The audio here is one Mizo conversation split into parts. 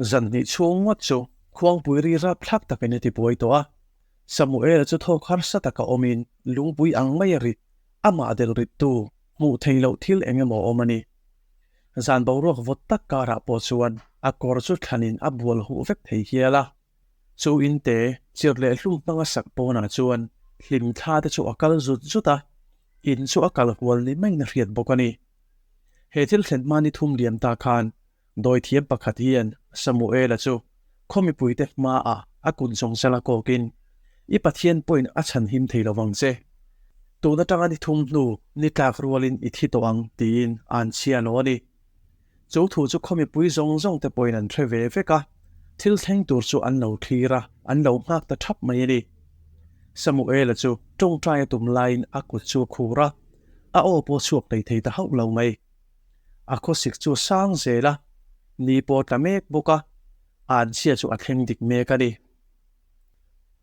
Zan hnih chhung ngawt chu khuangpui ri rapthlak takin a ti buai tawh a. Samuela chu thawk harsa taka awmin lungpui ang mai a rit, amah delh rittu, hmuh theih loh thil eng emaw awm a ni. Zan boruak vawt tak karah pawh chuan a kawr chu thlanin a bual huh vek thei hial a. Chu inte chirh leh hlum hmanga sak pawnah chuan hlim thla te chu a kal zut zut a, in chu a kal hual ni maiin a hriat bawk a ni. He thil thlen hma ni thum liam ta khan Dawithiam pakhat hian Samuela chu khaw mipuite hmaah a kut zawng zala kawkin, I Pathian pawhin a chhan him thei lo vang che. Tun atanga ni thum hnu ni tlak rualin i thi tawh ang, tiin a an chhia lo a ni. Chu thu chu khaw mipui zawng zawngte pawhin an hre ve vek a, thil thleng tur chu an lo thlir a, an lo nghak ta thap mai a ni. Samuela chu tawngtai a tum laiin a kut chu a khur a, a aw pawh a chhuak thei thei ta hauh lo mai. A khawsik chu a sang zel a, ni pawh a tla mek bawk a, a anchhia chu a thleng dik mek a ni.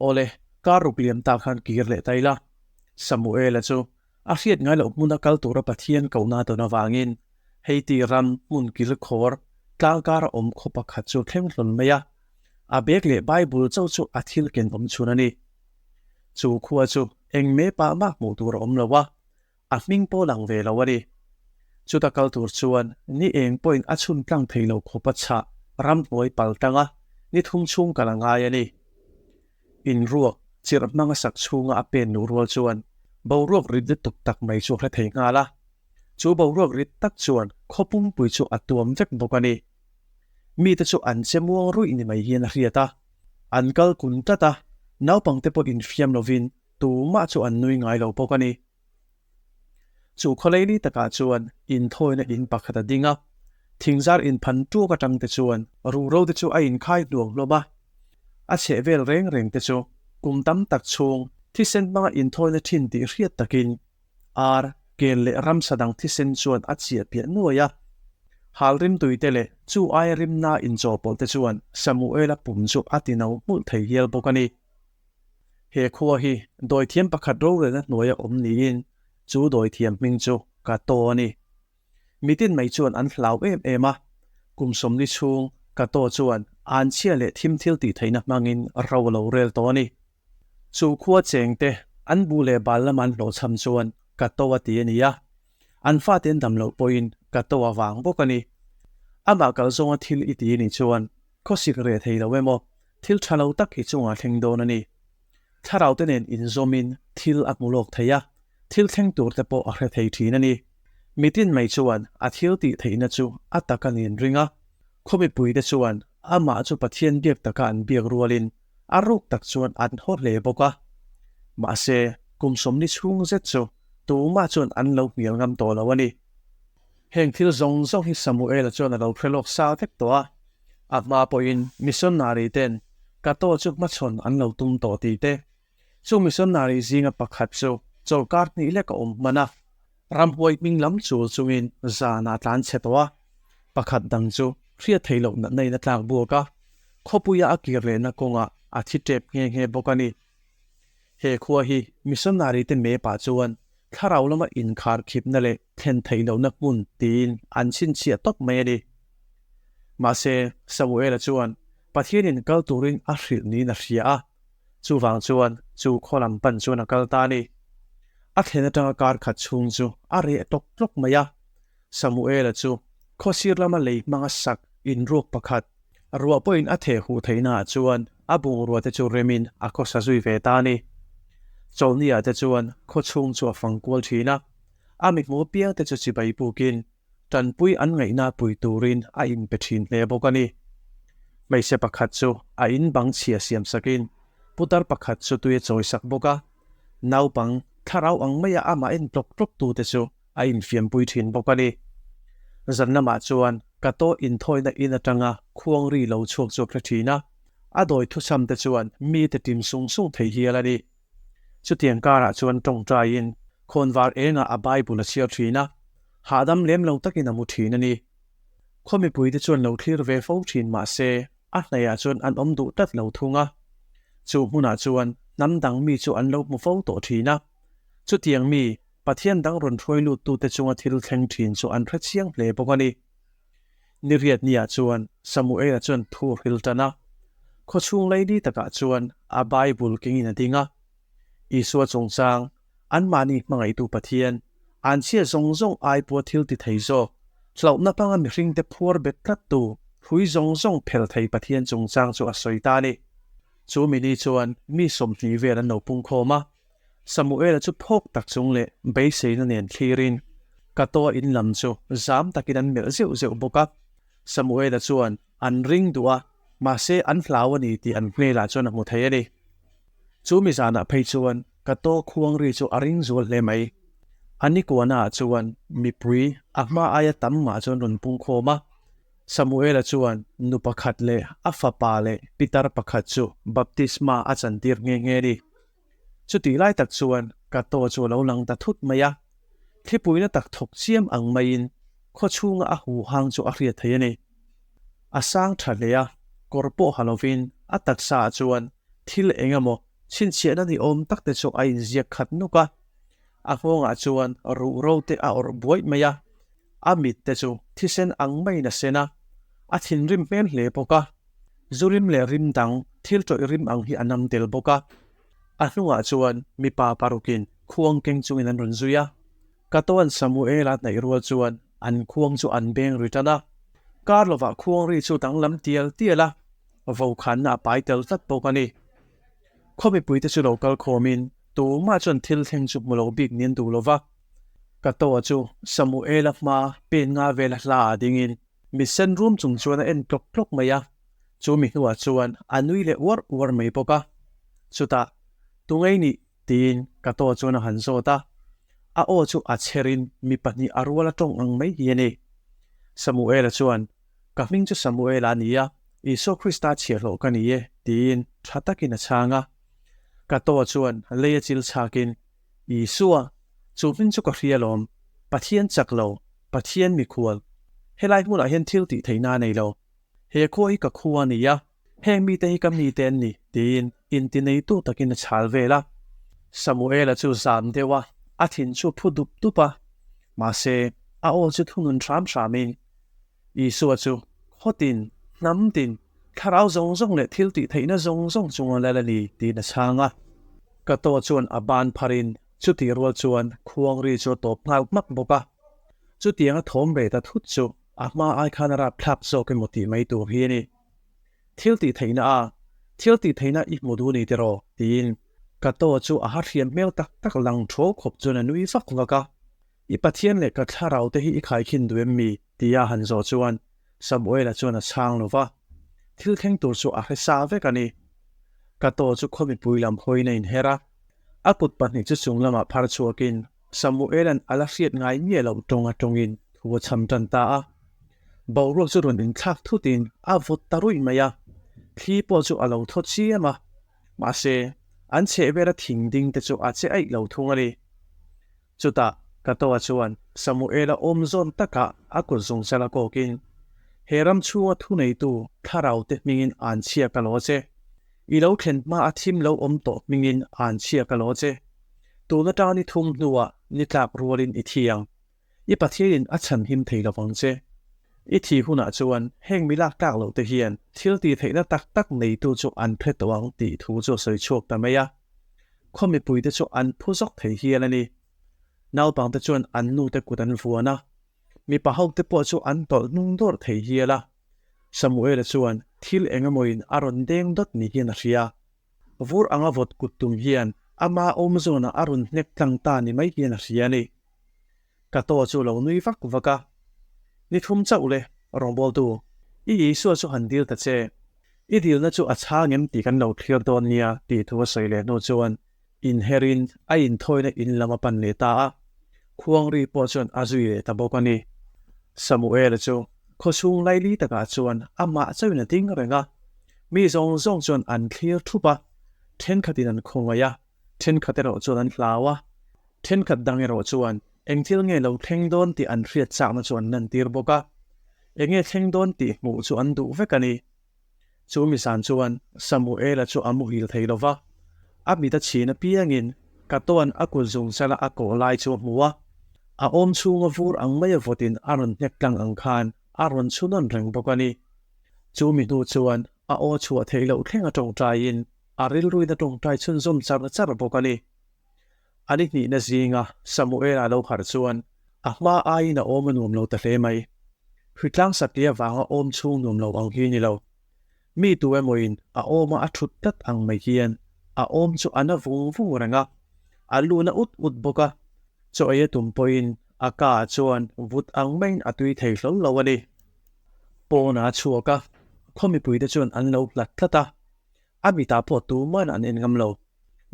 Awle, kar ruk liam ta khan kir leh ta ila. Samuela chu a hriat ngai loh hmuna kal tura Pathian kohna dawn avangin Haiti ram hmun kil khawr tlangkar a awm khaw pakhat chu thleng hlawn mai a, a bag leh Bible chauh chu a thil ken awm chhun a ni. Chu khua chu eng me pah mah hmuh tur a awm lo a, A hming pawh lang ve lo a ni. Chuta kal tur chuan ni eng pawhin a chhun tlang thei lo khawp a chhah ramhnuai pal tanga ni thum chhung kal a ngai a ni. Inruak chirh hmanga sak chhunga a pen luh rual chuan boruak rit lutuk tak mai chu a hre thei nghal a. Chu boruak rit tak chuan khaw pumpui chu a tuam vek bawk a ni. Mite chu an che muang ruih ni mai hian a hriat a. An kal kun tlat a, naupangte pawh infiam lovin tumah chu an nui ngai lo bawk a ni. Chu khawleili takah chuan inthawina in pakhat a ding a, thingzar inphan ṭuak aṭang te chuan ruhro te chu a inkhai hnuang hlawm a. A chheh vel reng reng te chu kum tam tak chhung thisen hmanga inthawina ṭhin tih hriat takin ar, kel leh ramsa dang thisen chuan a chiah piah nuai a. Hal rimtui te leh chu aia rimna inchawhpawlh te chuan Samuela pum chu a ti no hmulh thei hial bawk a ni. He khua hi dawithiam pakhat rorelna hnuaia awm niin chu dawithiam hming chu Kato a ni. Mitin mai chuan an hlau em em a, kum sawmli chhung Kato chuan anchhia leh thim thil tih theihna hmangin ro a lo rel tawh a ni. Chu khua chengte an bu leh bal lama an hlawhchham chuan Kato a ti a ni a, an fate an dam loh pawhin Kato a vang bawk a ni. Amah kal zawnga thil i ti a nih chuan Khawsik reh thei lo emaw, thil tha lo tak i chungah thleng dawn a ni. Thlarau te nen inzawmin thil a hmu lawk thei a, thil thleng tur te pawh a hre thei thin a ni. Mitin mai chuan a thil tih theihna chu a tak a nin ring a, khaw mipui te chuan amah chu Pathian biak taka an biak rualin a ruk tak chuan an haw hle bawk a. Mahse, kum sawmli chhung zet chu tumah chuan an lo hnial ngam tawh lo a ni. Heng thil zawng zawng hi Samuela chuan a lo hre lawk sa vek tawh a, a hma pawhin missionary ten Kato chu hmachhawn an lo tum tawh tih te, chu missionary zinga pakhat chu chawlhkar hnih lek a awm hman a, ramhuai hming lam chul chungin zanah a tlan chhe tawh a, pakhat dang chu hriat theih loh natna in a tlak buak a, khawpuia a kir lehna kawngah a thi tep nghe nghe bawk a ni. He khua hi missionary te mepah chuan thlarau lama inkhar khipna leh thlen theih lohna hmun tiin an chhinchhiah tawp mai a ni. Mahse, Samuela chuan Pathianin kal turin a hrilh niin a hria a, chuvang chuan chu khaw lam pan chuan a kal ta a ni. A thlen atanga kar khat chhung chu a reh tlawk tlawk mai a. Samuela chu khawsir lama lei hmanga sak inruak pakhat, Ruah pawhin a theh huh theihnaah chuan a bungrua te chu remin a khawsa zui ve ta a ni. Chawlhniah te chuan khaw chhung chu a fang kual thin a, a mihmu piang te chu chibai bukin tanpui an ngaihna pui turin a inpe thin hle bawk a ni. Hmeichhe pakhat chu a in bang chhia siam sakin putar pakhat chu tui a chawi sak bawk a, naupang thlarau ang maia amah en tlawk tlawk tute chu a infiampui thin bawk a ni. Zan lamah chuan ka taw inthawina in atanga khuang ri lo chhuak chu a hre thin a, a dawi thusam te chuan mite tim sung sung thei hial a ni. Chutiang karah chuan tawngtaiin khawnvar engah a Bible a chhiar thin a, hahdam lem lo takin a mu thin a ni. Khaw mipuite chuan lo thlir ve fo thin mah se a hnaihah chuan an awm duh tlat lo thung a. Chu hmunah chuan hnam dang mi chu an lo hmu fo tawh thin a. Chutiang mi Pathian dang rawn hruai luttute chunga thil thleng thin chu an hre chiang hle bawk a ni. Ni riat niah chuan Samuela chuan thu a hril tan a. Khawchhung leili takah chuan a Bible kengin a ding a. Isua chungchang, anmahni hmangaihtu Pathian, an chhia zawng zawng ai pawha thil ti thei zawk, hlauhna hmanga mihringte phuar bet tlattu, hrui zawng zawng phelh thei Pathian chungchang chu a sawi ta a ni. Chu mini chuan mi 20 vel an lo pungkhawm a. Samuela chu phawk tak chung leh beiseina nen thlirin Katoa in lam chu zam takin an melh zeuh zeuh bawk a. Samuela chuan an ring duh a, mahse an hlau a ni tih an hmelah chuan a hmu thei a ni. Chu mi zanah phei chuan Kato khuang ri chu a ring zual hle mai. A nikuanaah chuan mipui a hma aia tam mah chuan rawn pungkhawm a. Samuela chuan nu pakhat leh a fapa leh pitar pakhat chu baptisma a chantir nghe nghe a ni. Chutih lai tak chuan Kato chu a lo lang ta thut mai a, thlipuina tak thawk chiam ang maiin khaw chhunga a huhang chu a hriat thei a ni. A sang tha hle a, kawr pawh ha lovin a taksa ah chuan thil eng emaw chhinchhiahna ni awm tak te chu a inziak khat nuk a, a nghawngah chuan ruhro te a awrh buaih mai a, a mit te chu thisen ang maiin a sen a, a thinrim hmel hle bawk a. Zu rim leh rim dang thil tawih rim ang hi a nam tel bawk a. A hnungah chuan mipa parukin khuang keng chungin an rawn zui a. Katoan Samuela hnaih rual chuan an khuang chu an beng ri tan a. Kar lovah khuang ri chu danglam tial tial a, vokhanna a pai tel tlat bawk a ni. Khaw mipuite chu lo kal khawmin tumah chuan thil thleng chu hmu lo bik nin duh lo va. Katoa chu Samuela hma pen nga vela hla ah dingin Mi sen rum chung chuan a en tlawk tlawk mai a, chu mi hnuah chuan a nui leh uar uar mai bawk a. Chutah, Tungei nih? tiin Kato chuan a han zawt a. A aw chu a chherin mi pahnih a rual a tawng ang mai hi a ni. Samuela chuan, Ka hming chu Samuela a ni a, Isua Krista chhiahhlawh ka ni e, tiin tha takin a chhang a. Kato chuan lei a chil chhakin, Isua, chu hming chu ka hria alawm, Pathian chak lo, Pathian mikhual, helai hmunah hian thil tih theihna a nei lo. He khua hi ka khua a ni a, heng mite hi ka mite an ni, tiin intineitu takin a chhal vel a. Samuela chu zam deuh a, a thin chu a phu dup dup a. Mahse, a aw chu thunun hram hramin, Isua chu khawtin, hnamtin, thlarau zawng zawng leh thil tih theihna zawng zawng chunga lal a ni, tiin a chhang a. Kato chuan a ban pharin Chutih rual chuan khuangri chu a tawp nghal hmak bawk a, chutianga thawm ve ta thut chu a hma ai khan a rapthlak zawk emaw tih mai tur hi a ni. Thil tih theihna a, thil tih theihna i hmu duh ni tiraw? tiin Kato chu a hahriam hmel tak tak lang thaw khawp chuan a nui vak vak a. I Pathian leh ka thlarau te hi i khaikhin duh em mi? tia han zawh chuan Samuela chuan a chhang lo va, thil thleng tur chu a hre sa vek a ni. Kato chu khaw mipui lam hawiin a inher a. A kut pahnih chu chung lamah phar chhuakin Samuela'n a la hriat ngai miah loh tawng atawngin thu a chham tan ta a. Boruak chu rawn inthlak thutin a vawt ta ruih mai a, thli pawh chu a lo thaw chiam a, mahse an chheh vela thing ding te chu a che aih lo thung a ni. Chutah Katoa chuan Samuela awm zawn takah a kut zungchal a kawkin, He ram chhunga thuneitu thlarau te hmingin an chhia ka lo che. I lo thlen hma a thim lo awm tawh hmingin an chhia ka lo che. Tun atang ni thum hnuah ni tlak rualin i thi ang. I Pathianin a chhan him thei lovang che. I thi hunah chuan heng mi lak tlak loh te hian thil tih theihna tak tak neitu chu an hre tawh ang tih thu chu a sawi chhuak ta mai a. Khaw mipuite chu an phu zawk thei hial a ni. Naupangte chuan an nute kut an vuan a, mipa hote pawh chu an tawlh hnung dawrh thei hial a. Samuela chuan thil eng emawin a rawn deng dawt ni hian a hria. Vur anga vawt kut tum hian ama awm zawnah a rawn hnek tlang ta ni mai hian a hria a ni. Kato chu lo nui vak vak a, Ni thum chauh le, rawngbawltu, i Isua chu han dil ta che. I dilna chu a chhang em tih kan lo thlir dawn nia tih thu a sawi leh hnu chuan inherin a inthawina in lam a pan leh ta a, khuangri pawh chuan a zui leh ta bawk a ni. Samuela chu khawchhung laili takah chuan amah chauhin a ding reng a, mi zawng zawng chuan an thlir thup a, thenkhatin an khawngaih a, Thenkhat erawh chuan an hlau a, thenkhat dang erawh chuan eng thil nge lo thleng dawn tih an hriat chakna chu an lantir bawk a, eng nge thleng dawn tih hmuh chu an duh vek a ni. Chu mizan chuan Samuela chu a muhil thei lo va, a mit a chhin apiangin Katoan a kut zungchala a kawh lai chu a hmu a, a awm chhunga vur ang maia vawtin a rawn hnek tlang ang khan. a rawn chhunawn reng bawk a ni. Chu mi hnu chuan a aw chhuah theih loh thleng a tawngtaiin a rilruin a tawngtai chhunzawm char char bawk a ni. A ni hnihna zinga Samuela lo harh chuan a hma aiin a awm a nuam lo ta hle mai. Hritlang satliah vanga awm chhung nuam lo ang hi ni lo. Mi tu emawin a awma a thut tlat ang mai hian a awm chu a na vung vung reng a, a lu na ut ut bawk a. Chaw ei a tum pawhin a ka ah chuan vut ang maiin a tui thei hlawl lo a ni. Pawn a chhuak a, khaw mipuite chuan an lo hlat tlat a, a mitah pawh tuman an en ngam lo.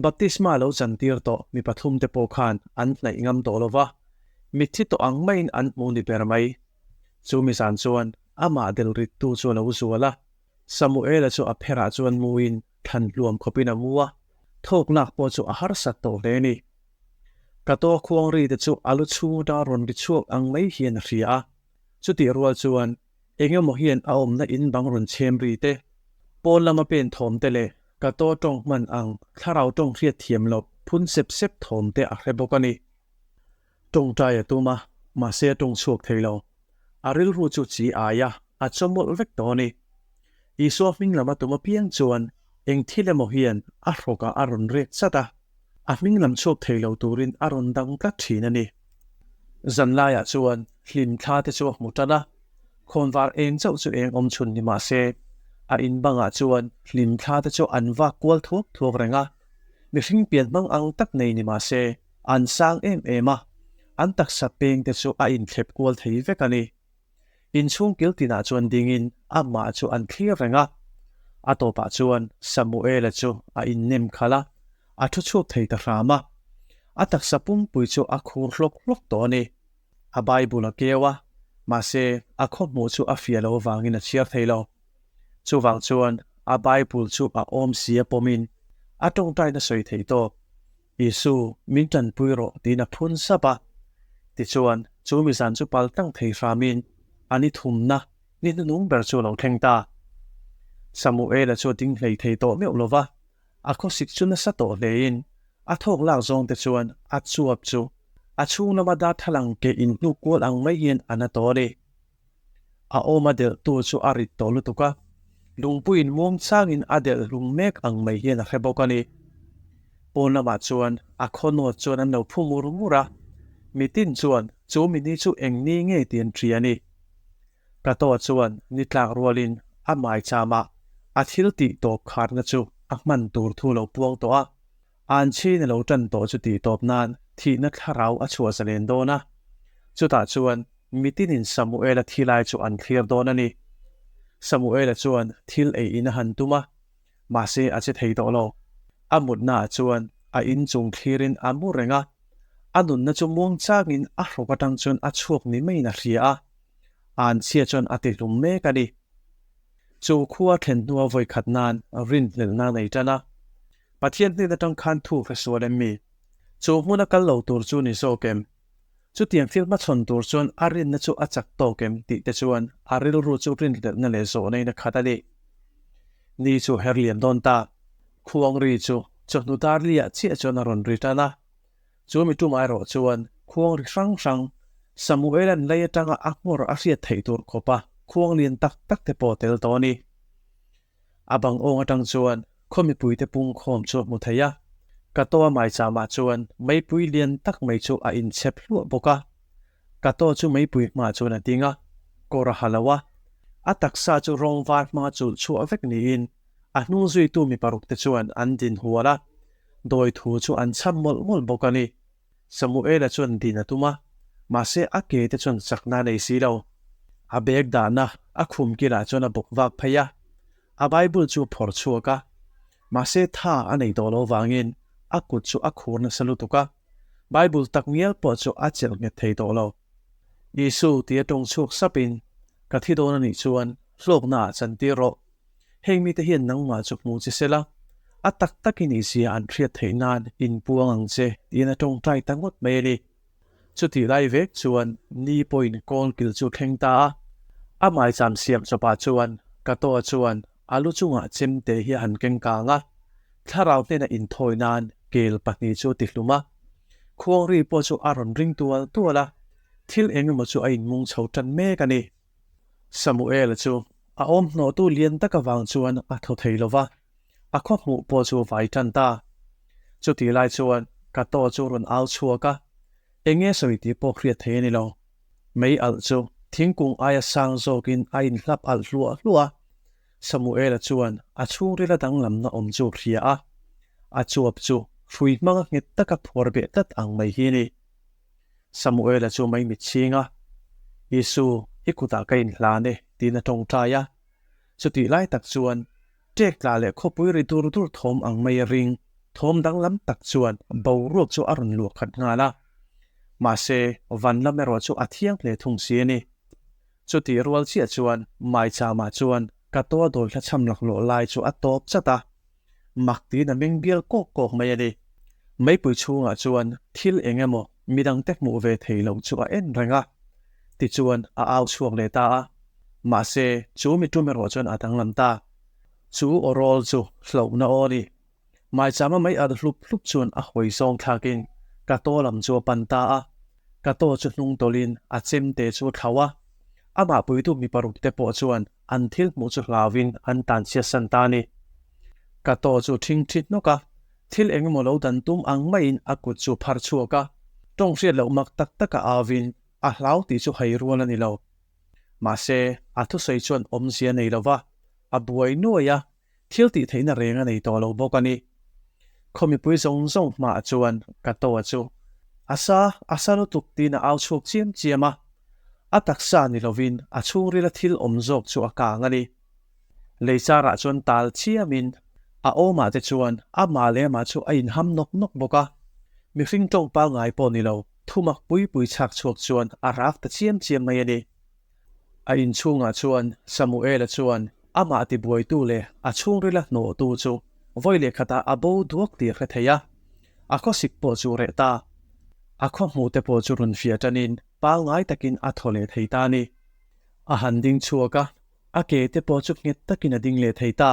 Baptisma lo chantir tawh mi pathumte pawh khan an hnaih ngam tawh lo va, mitthi tawh ang maiin an hmu ni ber mai. Chu mi zan chuan amah del rittu chu a lo zual a, Samuela chu a pherah chuan muin thlan hluam khawpin a mu a, thawk lak pawh chu a harsat tawh hle a ni. Ka taw khuang ri te chu a lu chhung atanga rawn ri chhuak ang mai hian a hria a, chutih rual chuan eng emaw hian a awmna in bang rawn chhem ri te, pawn lama pen thawm te leh ka taw tawng hman ang thlarau tawng hriat thiam loh phun sep sep thawm te a hre bawk a ni. Tawngtai a tum a, mahse a tawng chhuak thei lo. A rilru chu chi ai a, a chawmawlh vek tawh a ni. Isua hming lam a tum apiang chuan eng thil emaw hian a hrawkah a rawn rek chat a, a hming lam chhuak thei lo turin a rawn dang tlat thin a ni. Zanlaiah chuan hlim thla te chu a hmu tan a, khawnvar eng chauh chu eng awm chhun ni mah se, a in bangah chuan hlim thla te chu an vak kual thuak thuak reng a, mihring pian hmang ang tak nei ni mah se, An sang em em a, an taksa peng te chu a inthlep kual thei vek a ni. Inchhung kil tinah chuan dingin amah chu an thlir reng a. A tawpah chuan Samuela chu a innem khalh a, a thu chhuak thei ta hram a. A taksa pumpui chu a khur hlawk hlawk tawh a ni. A Bible a keu a, mahse a khawhmuh chu a fiah lo avangin a chhiar thei lo. Chuvang chuan a Bible chu a awm si a pawmin a tawngtaina sawi thei tawk. Isu, min tanpui rawh tiin a phun sap a. Tichuan, chu mizan chu pal tlang thei hramin a ni thumna ni hnunung ber chu a lo thleng ta. Samuela chu a ding hlei thei tawh meuh lo va, a khawsik chu nasa tawh hlein a thawk lak zawng te chuan a chuap chu a chhung lama darthlalang ke inhnuk kual ang mai hian a na tawh a ni. A awm a delhtu chu a rit tawh lutuk a, lungpuiin muang changin a delh hlum mek ang mai hian a hre bawk a ni. Pawn lamah chuan a khawnawt chuan an lo phu mur mur a, mitin chuan chu mini chu eng ni nge tih an hria a ni. Katoa chuan ni tlak rualin a maichama a thil tih tawp kharna chu a hman tur thu lo puang tawh a, An chhin a lo tan tawh chu tih tawp nan thihna thlarau a chhuah zalen dawn a. Chutah chuan mitinin Samuela thi lai chu an thlir dawn a ni. Samuela chuan thil ei in a han tum a, mahse a che thei tawh lo. A mutnaah chuan a inchung thlirin a mu reng a, a nunna chu muang changin a hrawk atang chuan a chhuak ni maiin a hria a, an chhia chuan a tihlum mek a ni. Chu khua thlen hnua vawikhat nan rinhlelhna a nei tan a. Pathian hnen atang khan thu ka sual em mi? Chu hmuna kal lo tur chu ni zawk em? Chutiang thil hmachhawn tur chuan a rinna chu a chak tawk em tih te chuan a rilru chu rinhlelhna leh zawhna in a khat a ni. Ni chu her liam dawn ta. Khuang ri chu chawhnu dar liah chiah chuan a rawn ri tan a. Chu mi tum erawh chuan khuang ri hrang hrang Samuela'n lei atanga a nghawr a hriat theih tur khawpa khuang lian tak tak te pawh tel tawh a ni. A bang awng atang chuan khaw mipuite pungkhawm chu a hmu thei a, Katoa maicham-ah chuan meipui lian tak mai chu a inchhep hluah bawk a. Katoa chu meipui hmaah chuan a ding a, kawr a ha lo a, a taksa chu rawng var hmanga chulh chhuah vek niin a hnung zuitu mi parukte chuan an din hual a, dawi thu chu an chham mawlh mawlh bawk a ni. Samuela chuan din a tum a, mahse a ke te chuan chakna a nei si lo. A bag dahna a khum kilah chuan a bawk vak phei a, a Bible chu a phawrh chhuak a, mahse tha a nei tawh lo vangin a kut chu a khur nasa lutuk a, Bible tak ngial pawh chu a chelh nghet thei tawh lo. Isu ti a tawng chhuak sapin, Ka thi dawn a nih chuan hlawkna ah chantir rawh. Heng mite hian nangmah chu hmu che sela, a tak takin i zia an hriat theih nan inpuang ang che tiin a tawngtai ta ngawt mai a ni. Chutih lai vek chuan ni pawhin kawl kil chu thleng ta a, a maicham siam chawpah chuan Katoa chuan a lu chungah chemte hi a han keng kang a, thlarau hnena inthawi nan kel pahnih chu a ti hlum a. Khuangri pawh chu a rawn ring tual tual a, thil engemaw chu a inmung chho tan mek a ni. Samuela chu a awm hnawhtu lian tak avang chuan a thaw thei lo va, a khaw hmuh pawh chu vai tan ta. Chutih lai chuan Kato chu rawn au chhuak a, eng nge sawi tih pawh hriat thei a ni lo. Mei alh chu thingkung aia sang zawkin a inhlap alh hluah hluah a, Samuela chuan a chhungrila danglamna awm chu hria a, a chuap chu hrui hmanga nghet taka phuar beh tlat ang mai hi a ni. Samuela chu mai mit chhing a, Isu, i kutah ka inhlan e, tiin a tawngtai a. Chutih lai tak chuan ṭek tla leh khawpui ri dur dur thawm ang mai a ring thawm danglam tak chuan boruak chu a rawn luah khat nghal a. Mahse, van lam erawh chu a thiang hle thung si a ni. Chutih rual chiah chuan Maichama chuan ka taw dawi hla chham laklawh lai chu a tawp chat a, mak tiin a meng bial kawk kawk mai a ni. Meipui chhungah chuan thil eng emaw midangte hmuh ve thei loh chu a en reng a, tichuan a au chhuak leh ta a. Mahse, chu mi tum erawh chuan a danglam ta. Chu aw rawl chu hlauhna aw a ni. Maichama mei alh hlup hlup chuan a hawi zawng thlakin ka taw lam chu a pan ta a. Ka taw chu hnung tawlhin a chemte chu a thlauh a, amah puitu mi paruk te pawh chuan an thil hmuh chu hlauhin an tanchhiat san ta a ni. Ka taw chu ṭhing ṭhi hnawk a, thil eng emaw lo dan tum ang maiin a kut chu phar chhuak a, ṭawng hriat loh mak tak taka auin a hlau tih chu hai rual a ni lo. Mahse, a thusawi chuan awmzia nei lo va, a buai nuai a, thil tih theihna reng a nei tawh lo bawk a ni. Khaw mipui zawng zawng hmaah chuan ka taw chu a sa a sa lutuk tiin a au chhuak chiam chiam a, a taksa ni lovin a chhungrila thil awm zawk chu a kang a ni. Lei charah chuan tal chiamin a awmah te chuan amah leh amah chu a inham nawk nawk bawk a, mihring tawng pangngai pawh ni lo thumak pui pui chhak chhuak chuan a rak ta chiam chiam mai a ni. A inchhungah chuan Samuela chuan amah tibuaitu leh a chhungrila hnawhtu chu vawi leh khatah a bo duak tih hre thei a, a khawsik pawh chu reh ta. A khaw hmuhte pawh chu rawn fiah tanin pangngai takin a thaw leh thei ta a ni. A han ding chhuak a, a ke te pawh chu nghet takin a ding leh thei ta.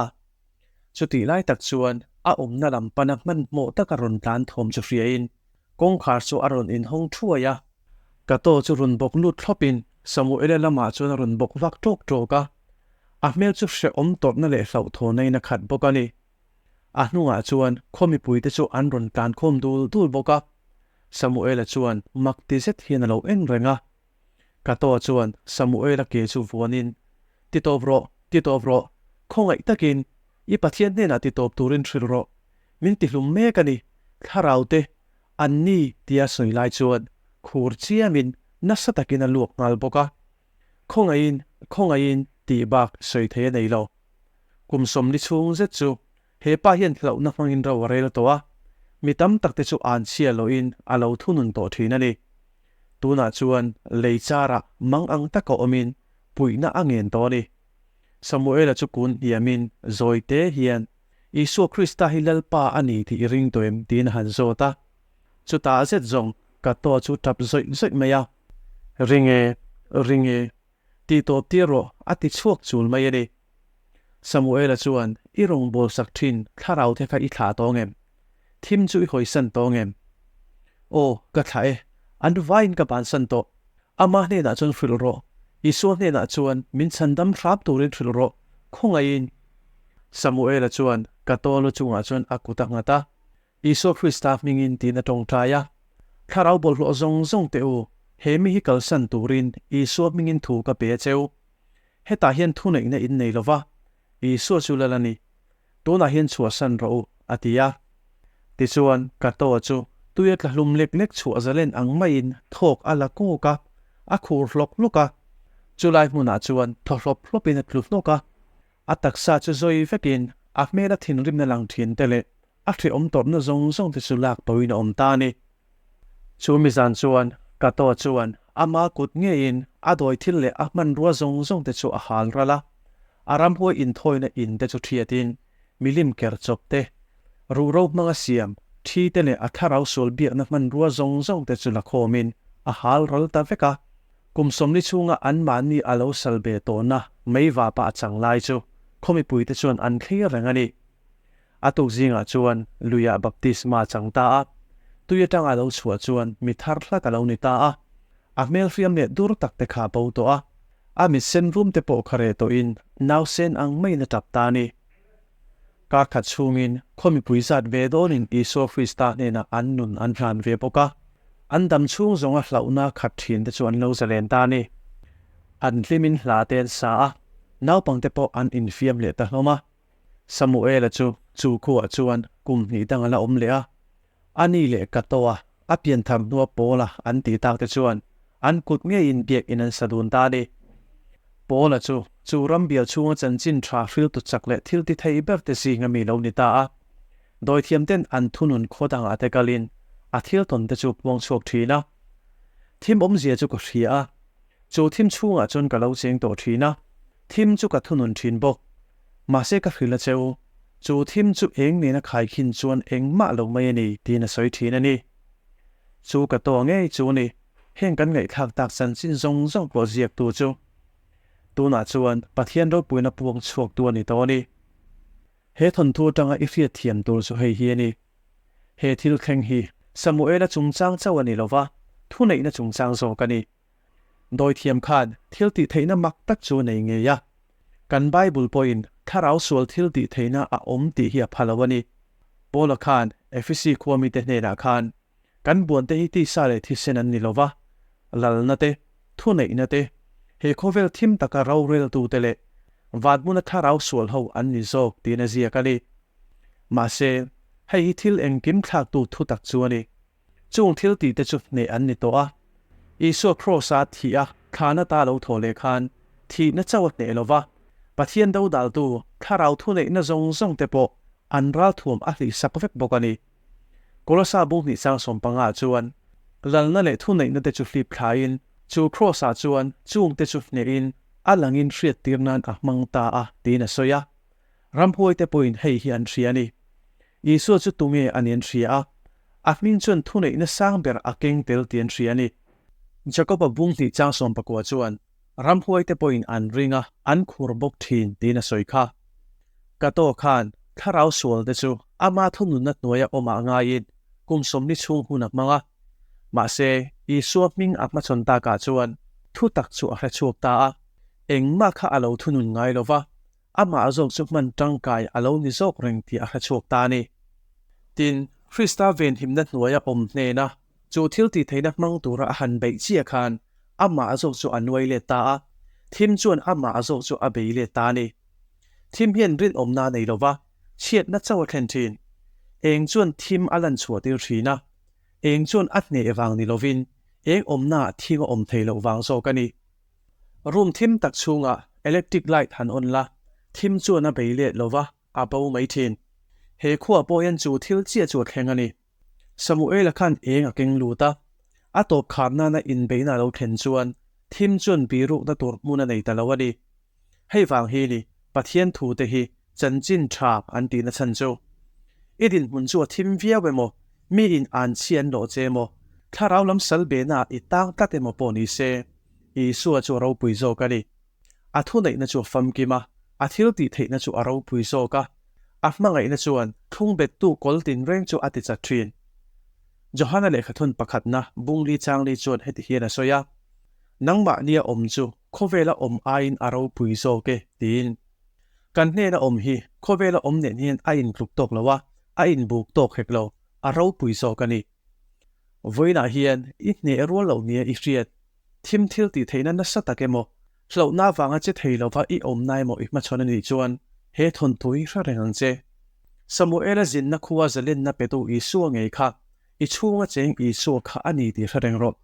Chutih lai tak chuan a awmna lam pana hmanhmawh taka rawn tlan thawm chu hriain kawngkhar chu a rawn inhawng thuai a. Ka taw chu rawn bawk lut thlawpin Samuela lamah chuan a rawn bawk vak ṭawk ṭawk a, a hmel chu hrehawm tawrhna leh hlauhthawhnain a khat bawk a ni. A hnungah chuan khaw mipuite chu an rawn tlan khawm dul dul bawk a, Samuela chuan mak ti zet hian a lo en reng a. Ka taw chuan Samuela ke chu vuanin, Ti tawp rawh, ti tawp rawh, khawngaih takin i Pathian hnenah ti tawp turin hrilh rawh, min ti hlum mek a ni, thlarau te an ni tia sawi lai chuan khur chiamin nasa takin a luak nghal bawk a. Khawngaihin, khawngaihin tih bak sawi thei a nei lo. Kum 40 chhung zet chu he pa hian hlauhna hmangin ro a rel tawh a, mi tam tak te chu an chhia lohin a lo thunun tawh thin a ni. Tunah chuan lei charah mang ang taka awmin puihna a ngen tawh a ni. Samuela chu kun hniamin zawi te hian, Isua Krista hi Lalpa a ni tih i ring tawh em? tiin a han zawt a. Chutah zet zawng ka taw chu tap zawih zawih mai a. Ring e, ring e, tih tawp tir rawh a ti chhuak chul mai a ni. Samuela chuan, I rawngbâwl sak ṭhin thlarau te kha i thlah tawng em? Thim chu i hawisan tawng em? Aw, ka thlah e, an vaiin ka bansan tawh. Ama hnenah chuan hrilh rawh, Isua hnenah chuan min chhandam hrâm turin hrilh rawh, khawngaihin. Samuela chuan ka tawl lu chungah chuan a kut a nghat a, Isua Krista hmingin tiin a tawngtai a. Thlarau bawlhhlawh zawng zawng teh u, he mi hi kalsan turin Isua hmingin thu ka pe a cheu. Hetah hian thuneihna in nei lo va, Isua chu lal a ni. Tunah hian chhuahsan rawh u, a ti a. Tichuan, ka taw chu tuia tla hlum lek lek chhuah zalen ang maiin thawk a la kawk a, a khur hlawk hlawk a. Chulai hmunah chuan thaw hlawp hlawpin a tlu hnawk a. A taksa chu zawi vekin a hmela thinrimna lang thin te leh a hrehawm tawrhna zawng zawng te chu lak boin a awm ta a ni. Chu mi zan chuan Kato chuan ama kut ngeiin a dawi thil leh a hmanrua zawng zawng te chu a hal ral a, a ramhuai inthawina in te chu thiatin milim ker chawp te, ruhro hmanga siam thi te leh a thlarau sual biakna hmanrua zawng zawng te chu la khawmin a hal ral ta vek a. Kum 40 chhunga anmahni a lo sal be tawhna meivapa a chang lai chu khaw mipuite chuan an thlir reng a ni. A tuk zingah chuan luiah baptisma a chang ta a, tui atanga a lo chhuah chuan mi thar hlak a lo ni ta a, a hmel hriam leh dur tak te kha a bo tawh a. A mit sen rum te pawh kha reh tawhin nausen ang maiin a tap ta a ni. Kar khat chhungin khaw mipui zat ve dawnin Isua Krista hnenah an nun an hlan ve bawk a, an dam chhung zawnga hlauhna khat thin te chu an lo zalen ta a ni. An hlimin hla te an sa a, naupangte pawh an infiam leh ta hlawm a. Samuela chu chu khuaah chuan kum hnih dang a la awm leh a, a ni leh Katoa a pianthar hnua Paula an tih tak te chuan an kut ngeiin biakinn an sa dun ta a ni. Paula chu chu ram bial chhunga chanchin tha hriltu chak leh thil ti thei ber te zinga mi lo ni ta a. Dawithiam ten an thunun khaw dangah te kalin a thil tawn te chu puang chhuak thin a. Thim awmzia chu ka hria a, chu thim chhungah chuan ka lo cheng tawh thin a, thim chu ka thunun thin bawk. Mahse ka hrilh a che u, chu thim chu eng nena khaikhin chuan engmah lo mai a ni tiin a sawi thin a ni. Chu ka tawh ngei chu a ni, heng kan ngaihthlak tak chanchin zawng zawng pawh ziaktu chu. Tunah chuan Pathian ropuina puang chhuaktu a ni tawh a ni. He thawnthu atanga i hriatthiam tur chu hei hi a ni. He thil thleng hi Samuela chungchang chauh a ni lova, thuneihna chungchang zawk a ni. Dawithiam khan thil tih theihna mak tak chu a nei ngei a. Kan Bible pawhin thlarau sual thil tih theihna a awm tih hi a pha lo a ni. Paula khan Efesi khua mite hnenah khan, Kan buante hi tisa leh thisen an ni lo va, lalna te, thuneihna te, he khawvel thim taka roreltute leh van hmuna thlarau sual ho an ni zawk tiin a ziak a ni. Mahse, hei hi thil engkim thlaktu thutak chu a ni. Chung thil tihte chu hneh an ni tawh a. Isua Kraws-a thih a thlahna ta lo thaw leh khan thihna chauh a hneh lo va, Pathian dodaltu thlarau thuneihna zawng zawng te pawh an ralthuam a hlihsak vek bawk a ni. Kolosa bung hnih chang 15 ah chuan lalna leh thuneihna te chu hlip thlain chu Kraws-ah chuan chung te chu hnehin a langin hriattir nan a hmang ta a tiin a sawi a. Ramhuaite pawhin hei hi an hria a ni. Isua chu tunge a ni an hria a, a hming chuan thuneihna sang ber a keng tel tih an hria a ni. Jakoba bung hnih chang 19 chuan, Ramhuaite pawhin an ring a, an khur bawk thin tiin a sawi kha. Kato khan thlarau sualte chu ama thununna hnuaia awmah ngaiin kum 40 chhung hun a hmang a. Mahse, Isua hming a hmachhawn takah chuan thu tak chu a hre chhuak ta a, engmah kha a lo thunun ngai lo va, Amah zawk chu hman tangkai a lo ni zawk reng tih a hre chhuak ta a ni. Tin, Krista venhimna hnuaia awm hnena chu thil tihtheihna hmang tura a han beih chiah khan amah zawk chu a nuai let ta a, thim chuan amah zawk chu a bei let ta a ni. Thim hian rinawmna a nei lo va, chhiatna chauh a thlen thin. Eng chuan thim a lan chhuah tir thin a, eng chuan a hneh vang ni lovin eng awmnaah thim a awm thei loh vang zawk a ni. Room thim tak chhungah electric light han on la, thim chuan a bei let lova, a bo mai thin. He khuaah pawh hian chu thil chiah chu a thleng a ni. Samuela khan eng a keng lut a, a tawp khar nana inbeihna a lo thlen chuan thim chuan birukna tur hmun a nei ta lo a ni. Hei vang hi ni Pathian thu te hi chanchin tha an tihna chhan chu. I dinhmun chu a thim viau emaw, mi in an chhi an lawh che emaw, thlarau lam sal behna ah i tang tlat emaw pawh ni se, Isua chu a ropui zawk a ni. A thuneihna chu a famkim a, a thil tih theihna chu a ropui zawk a, a hmangaihna chuan thlungbettu kawl tinreng chu a ti chat thin. Johana lehkhathawn pakhatna bungli changli chuan heti hian a sawi a, Nangmahnia awm chu khawvela awm aiin a ropui zawk e, tiin. Kan hnena awm hi khawvela awm nen hian a intluk tawk lo a, a inbuk tawk hek lo, a ropui zawk a ni. Vawiinah hian i hneh rual loh nia i hriat, thim thil tih theihna nasa tak emaw, hlauhna avanga che thei lova i awmna emaw i hmachhawn a nih chuan he thawnthu hi hre reng ang che. Samuela zinna khua zalenna petu Isua ngei kha i chhunga cheng Isua kha a ni tih hre reng rawh.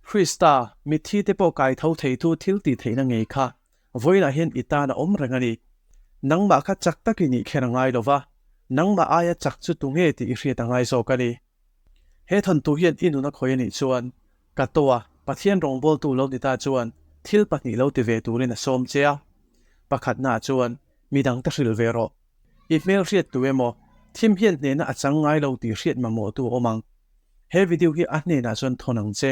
Krista, mitthi te pawh kai tho theitu thil tih theihna ngei kha vawiinah hian i tan a awm reng a ni. Nangmah kha chak tak i nih kher a ngai lo va, nangmah aia chak chu tu nge tih i hriat a ngai zawk a ni. He thawnthu hian i nun a khawi a nih chuan, ka tawha Pathian rawngbawltu lo ni ta chuan thil pahnih lo ti ve turin a sawm che a. Pakhatnaah chuan midang te hrilh ve rawh. I hmel hriat tu emaw, thim hian hnehna a chang ngai lo tih hriat mamawhtu a awm ang. He video hi a hnenah chuan thawn ang che.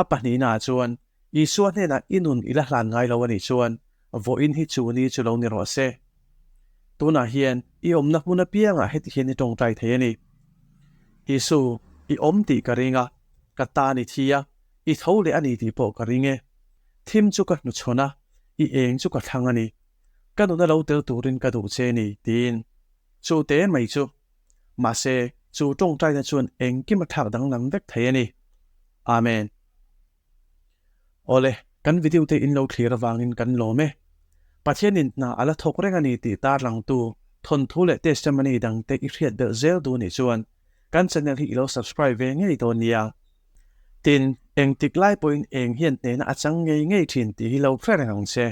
A pahnihnaah chuan Isua hnenah i nun i la hlan ngai lo a nih chuan vawiin hi chu ni chu lo ni rawh se. Tunah hian i awmna hmun apiangah heti hian i tawngtai thei a ni. Isu, i awm tih ka ring a, ka tan i thi a, i tho leh a ni tih pawh ka ring e. Thim chu ka hnuchhawn a, i eng chu ka thlang a ni. Ka nuna lo tel turin ka duh che ni, tiin. Chu te mai chu. Mahse, chu tawngtaina chuan engkim a thlak danglam vek thei a ni. Amen. Awle, kan video te in lo thlir avangin kan lawm e. Pathianin hna a la thawk reng a ni tih tarlangtu thawnthu leh testimony dangte i hriat belh zel duh nih chuan kan channel hi i lo subscribe ve ngei dawn nia. Tin, engtik lai pawhin eng hian hnehna a chang ngei ngei thin tih hi lo hre reng ang che.